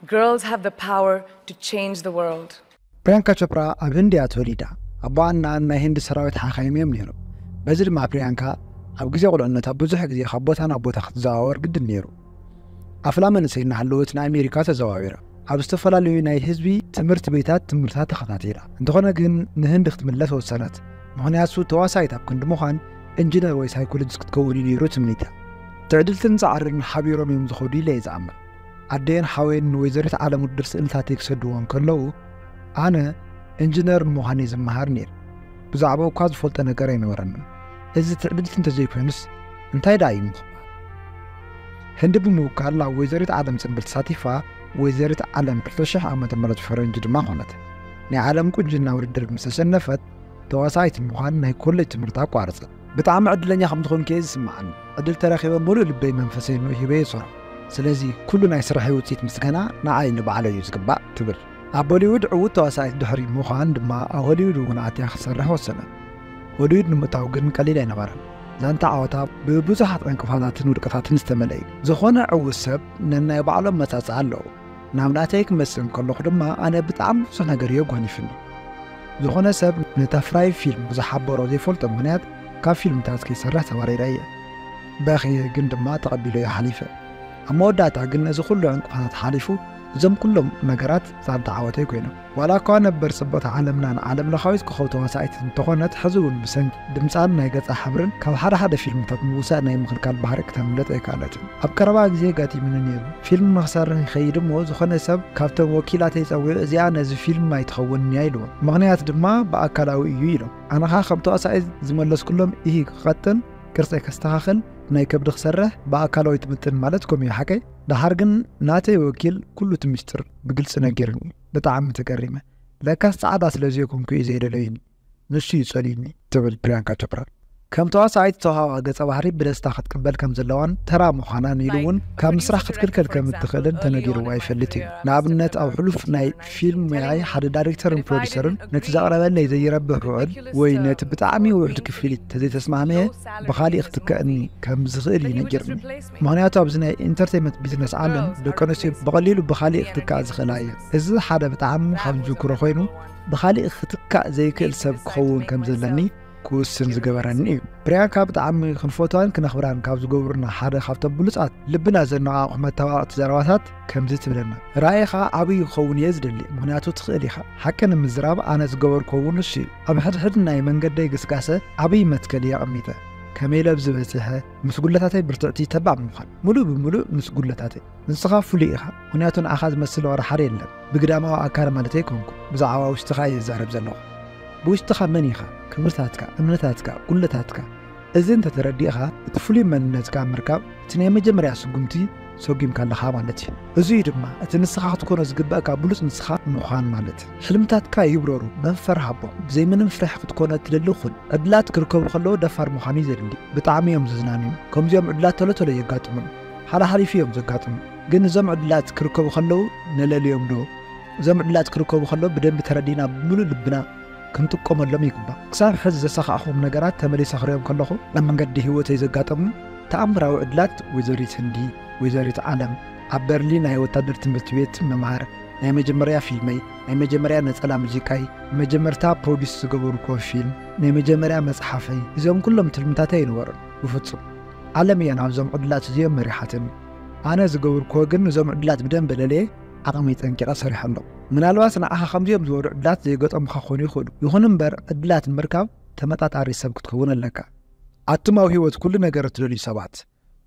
Girls have the power to change the world. ፕሪያንካ ቾፕራ ኣብ ህንድ እያ ተወሊዳ። ኣቦኣና ናይ ህንዲ ሰራዊት ሓኻይም እዮም ነይሮም። በዚ ድማ ፕሪያንካ ኣብ ግዜ ቁልዕነታ ብዙሕ ግዜ ካብ ቦታ ናብ ቦታ ክትዘዋወር ግድን ነይሩ። ኣፍላ መንእሰይ እናሃለወት ንኣሜሪካ ተዘዋዊራ። ኣብ ዝተፈላለዩ ናይ ህዝቢ ትምህርቲ ቤታት ትምህርታ ተኸታቲላ። እንተኾነ ግን ንህንዲ ክትምለስ ወሰነት። ምኽንያቱ ተዋሳኢት ኣብ ክንዲ ምዃን ኢንጂነር ወይ ሳይኮሎጂስት ክትከውን እዩ ነይሩ ትምኒታ። ትዕድልትን ጻዕርን ሓቢሮም እዮም ዝኸዱ ኢለ እየ ዝኣምን። ኣደየን ሓወይን ንወይዘሪት ዓለም ውድድር ስእልታተይ ክሰድዎ እንከለዉ ኣነ ኢንጂነር ንምዃን እየ ዝመሃር ነይረ። ብዛዕባኡ እኳ ዝፈልጦ ነገር ኣይነበረንን። እዚ ትዕድልቲ እንተዘይኮይኑስ እንታይ ደኣ እዩ ምኽባር? ህንዲ ብምውካል ናብ ወይዘሪት ዓለም ጽንብል ተሳቲፋ፣ ወይዘሪት ዓለም ክልተ ሽሕ ዓመተ ምህረት ፈረንጂ ድማ ኮነት። ናይ ዓለም ቁንጅና ውድድር ምስ ኣሸነፈት ተዋሳኢት ንምዃን ናይ ኮሌጅ ትምህርቲ ኣቋረጸት። ብጣዕሚ ዕድለኛ ከም ዝኾንኩ እየ ዝስምዓኒ። ዕድል ተረኺበ ምሉእ ልበይ መንፈሰይ ንኡ ሂበ እየ ዝሰርሖ። ስለዚ ኩሉ ናይ ስርሐይ ውፅኢት ምስጋና ንዓይ ንባዕለይ እዩ ዝግባእ ትብል። ኣብ ቦሊውድ ዕውት ተዋሳኢት ድሕሪ ምዃን ድማ ኣብ ሆሊውድ እውን ኣትያ ክትሰርሕ ወሰነት። ሆሊውድ ንምእታው ግን ቀሊል ኣይነበረን። ዛንታ ዓወታ ብብዙሓት ዕንቅፋታትን ውድቀታትን ዝተመልአ እዩ። ዝኾነ ዕውት ሰብ ነናይ ባዕሎም መጻጽእ ኣለዎ። ናብ ናተይ ክመስል እንከለኹ ድማ ኣነ ብጣዕሚ ብዙሕ ነገር እዩ ኣጓኒፍኒ። ዝኾነ ሰብ ነታ ፍራይ ፊልም ብዝሓበሮ ዘይፈልጦ ምኽንያት ካብ ፊልምታት ከይሰርሕ ተባሪረ እየ። በኽየ ግን ድማ ተቐቢለዮ ሓሊፈ። ኣብ መወዳእታ ግን ነዚ ኩሉ ዕንቅፋታት ሓሊፉ እዞም ኩሎም ነገራት ዛንታ ዓወተይ ኮይኖም። ዋላ እኳ ነበር ጽብቕቲ ዓለምና ንዓለም ለኻዊት ኮኸብ ተዋሳኢት እንተኾነት፣ ሕዚ እውን ብሰንኪ ድምጻን ናይ ገጻ ሕብርን ካብ ሓደ ሓደ ፊልምታት ምውሳእ ናይ ምኽልካል ባህሪ ክተምልጥ ኣይከኣለትን። ኣብ ቀረባ ግዜ ኣጋጢሙኒ ነይሩ። ፊልም ንኽሰርሕ ይኸይድ እሞ ዝኾነ ሰብ ካብቶም ወኪላተይ ጸዊዑ እዚኣ ነዚ ፊልም ኣይትኸውንን እያ ኢልዎ። ምኽንያት ድማ ብኣካላዊ እዩ ኢሎም። ኣነ ኸኣ ከም ተዋሳኢት ዝመለስኩሎም ኢሂ ክቐጥን፣ ቅርጸይ ከስተኻኽል፣ ናይ ከብዲ ክሰርሕ፣ ብኣካላዊ ትምጥን ማለት ከምኡ እዩ ሓቀይ። ደሓር ግን ናተይ ወኪል ኩሉ እቲ ምስጢር ብግልጺ ነጊሩኒ። ብጣዕሚ ተገሪመ። ለካስ ጻዕዳ ስለ ዘይኮንኩ እዩ ዘይደለዩኒ። ንሱ እዩ ጸልዩኒ ትብል ፕሪያንካ ቾፕራ። ከም ተዋሳኢት ዝተዋህባ ገጸ ባህሪ ብደስታ ክትቅበል ከም ዘለዋን ተራ ምዃናን ኢሉ እውን ካብ ምስራሕ ክትክልከል ከም እትኽእልን ተነጊርዋ ይፈልጥ እዩ። ንኣብነት ኣብ ሕሉፍ ናይ ፊልም ሙያይ ሓደ ዳይሬክተርን ፕሮዲሰርን ነቲ ዘቕረበለይ ዘይረብሕ ውዕል ወይ ነቲ ብጣዕሚ ውሑድ ክፍሊት ተዘይተስማዕመየ ብኻሊእ ክትክኣኒ ከም ዝኽእል እዩ ነጊርኒ። ምኽንያቱ ኣብዚ ናይ ኢንተርቴይንመንት ቢዝነስ ዓለም ደቂ ኣንስትዮ ብቐሊሉ ብኻሊእ ክትክኣ ዝኽእላ እየን። እዚ ሓደ ብጣዕሚ ካብ ዝዝክሮ ኮይኑ ብኻሊእ ክትካእ ዘይክእል ሰብ ክኸውን ከም ዘለኒ ክውስን ዝገበረኒ እዩ። ፕሪያንካ ብጣዕሚ ክንፈትዋን ክነኽብራን ካብ ዝገብሩና ሓደ ካብቶም ብሉጻት ልብና ዘነቓቕሑ መተባቕቲ ዘረባታት ከምዚ ትብለና። ራእይኻ ዓብዪ ክኸውን እየ ዝደሊ፣ ምኽንያቱ ትኽእል ኢኻ። ሓቂ ንምዝራብ ኣነ ዝገበርኩዎ እውን ንሱ እዩ። ኣብ ሕድሕድ ናይ መንገደይ ግስጋሰ ዓብዪ መትከል እየ ኣቐሚጠ። ከመይ ኢለ ኣብዚ በጺሐ? ምስ ጉለታተይ ብርትዕቲ ተባዕ ምዃን። ምሉእ ብምሉእ ምስ ጉለታተይ። ንስኻ ፍሉይ ኢኻ፣ ምኽንያቱ ንዓኻ ዝመስል ዋላ ሓደ የለን። ብግዳማዊ ኣካል ማለተይ ኣይኮንኩ፣ ብዛዕባ ውሽጥኻ እየ ዝዛረብ ዘለኹ። ብውሽጥኻ መን ኢኻ? ክብርታትካ፣ እምነታትካ፣ ጉለታትካ። እዚ እንተተረዲእኻ፣ እቲ ፍሉይ መንነትካ ምርካብ፣ እቲ ናይ መጀመርያ ስጉምቲ ሰጒምካ ኣለኻ ማለት እዩ። እዙይ ድማ፣ እቲ ንስኻ ክትኮኖ ዝግበእካ ብሉጽ ንስኻ ምዃን ማለት። ሕልምታትካ ይብረሩ፣ መንፈር ሃቦም። ብዘይ ምንም ፍርሒ ክትኮኖ እትደሊ ኩን። ዕድላት ክርከቡ ከለዉ ደፋር ምዃን እዩ ዘድሊ። ብጣዕሚ እዮም ዘዝናንዩ። ከምዚኦም ዕድላት ቶሎ ቶሎ የጋጥሙን። ሓላሓሊፉ እዮም ዘጋጥሙ። ግን እዞም ዕድላት ክርከቡ ከለዉ ነለልዮም ዶ? እዞም ዕድላት ክርከቡ ከለዉ ብደንቢ ተረዲእና ብምሉእ ልብና ክንጥቀመሎም ይግባእ። ክሳብ ሕዚ ዘሳኻዕኹም ነገራት ተመሊሰ ክሪኦም ከለኹ ኣብ መንገዲ ህይወተይ ዘጋጠሙ ተኣምራዊ ዕድላት ወይዘሪት ህንዲ፣ ወይዘሪት ዓለም፣ ኣብ በርሊን ናይ ወታደር ትምህርቲ ቤት ምምሃር፣ ናይ መጀመርያ ፊልመይ፣ ናይ መጀመርያ ነጸላ ሙዚቃይ፣ መጀመርታ ፕሮዲስ ዝገበርኩዎ ፊልም፣ ናይ መጀመርያ መጽሓፈይ፣ እዚኦም ኩሎም ትልምታተይ ኣይነበሩን ብፍጹም። ዓለም እያ ናብዞም ዕድላት እዚኦም መሪሓትኒ። ኣነ ዝገበርኩዎ ግን እዞም ዕድላት ብደንቢ ለልየ ዓቕመይ ጠንቂቐ ሰሪሐሎም። ምናልባት ንዓኻ ከምዚኦም ዝበሉ ዕድላት ዘይገጠሙኻ ክኾኑ ይኽእሉ። ይኹን እምበር ዕድላት ንምርካብ ተመጣጣሪ ሰብ ክትኸውን ኣለካ። ኣቱም ኣብ ህይወት ኩሉ ነገር እትደልዩ ሰባት፣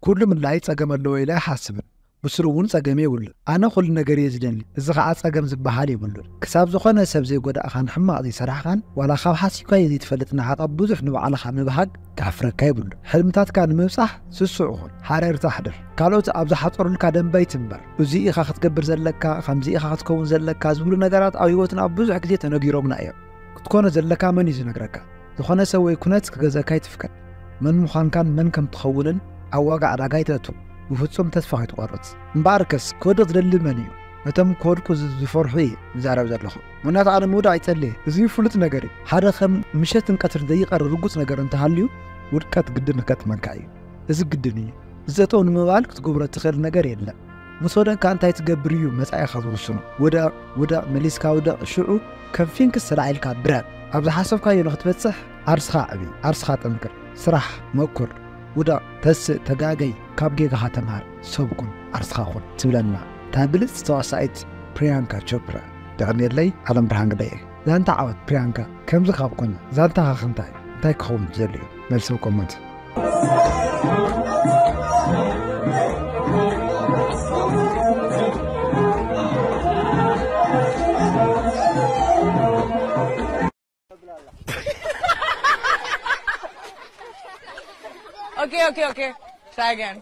ኩሉ ምድላይ ጸገም ኣለዎ ኢለ ኣይሓስብን። ብስሩ እውን ጸገም የብሉን። ኣነ ኩሉ ነገር እየ ዝደሊ፣ እዚ ኸዓ ጸገም ዝበሃል የብሉን። ክሳብ ዝኾነ ሰብ ዘይጎዳእኻን ሕማቕ ዘይሰራሕኻን፣ ዋላ ካብ ሓሲብካዮ ዘይትፈልጥ ንዓኻ ብዙሕ ንባዕልኻ ምብሃግ ከሕፍረካ የብሉን። ሕልምታትካ ንምብጻሕ ስሱዕ ኹን፣ ሓረርታ ኣሕድር። ካልኦት ኣብ ዝሓጸሩልካ ደንበ ኣይትንበር። እዙይ ኢኻ ክትገብር ዘለካ፣ ከምዚ ኢኻ ክትከውን ዘለካ ዝብሉ ነገራት ኣብ ህይወትና ብዙሕ ግዜ ተነጊሮምና እዮም። ክትኮኖ ዘለካ መን እዩ ዝነግረካ? ዝኾነ ሰብ ወይ ኩነት ክገዝኣካ ኣይትፍቀድ። መን ምዃንካን መን ከም ትኸውንን ኣብ ዋጋ ዕዳጋ ኣይተእቱ። ብፍጹም ተስፋ ከይትቖርጽ። እምበኣርከስ ክወድቕ ዝደሊ መን እዩ? ነቶም ክወድቁ ዝ-፣ ዝፈርሑ እየ ዝዛረብ ዘለኹ። ምኽንያቱ ኣነ ምውዳቕ ኣይጸልየ። እዚ ፍሉጥ ነገር እዩ። ሓደ ከም ምሸትን ቀትርን ዘይቐሪ ርጉጽ ነገር እንተሃልዩ፣ ውድቀት ግድን ከጋጥመካ እዩ። እዚ ግድን እዩ። እዚ ጠጠው ንምባል ክትገብሮ እትኽእል ነገር የለን። ምስ ወደቕካ እንታይ ትገብር እዩ መጻኢኻ ዝውስኖ። ውደቕ፣ ውደቕ፣ መሊስካ ውደቕ፣ ሽዑ ከም ፊንክስ ተላዒልካ ብረር። ኣብ ዝሓሰብካዮ ንኽትበጽሕ ዓርስኻ ኣዕቢ፣ ዓርስኻ ጠንክር፣ ስራሕ፣ መኩር፣ ውደቕ፣ ተስእ፣ ተጋገይ፣ ካብ ጌጋኻ ተምሃር፣ ሰብ ኩን፣ ዓርስኻ ኩን ትብለና እታ ብልጽቲ ተዋሳኢት ፕሪያንካ ቾፕራ። የቐንየለይ፣ ዓለም ብርሃን ግደይ። ዛንታ ዓወት ፕሪያንካ ከምዚ ካብ ኮነ ዛንታኻ ክንታይ እንታይ ክኸውን ደልዩ? መልሲ ኮመንት። Okay, okay, okay. Try again.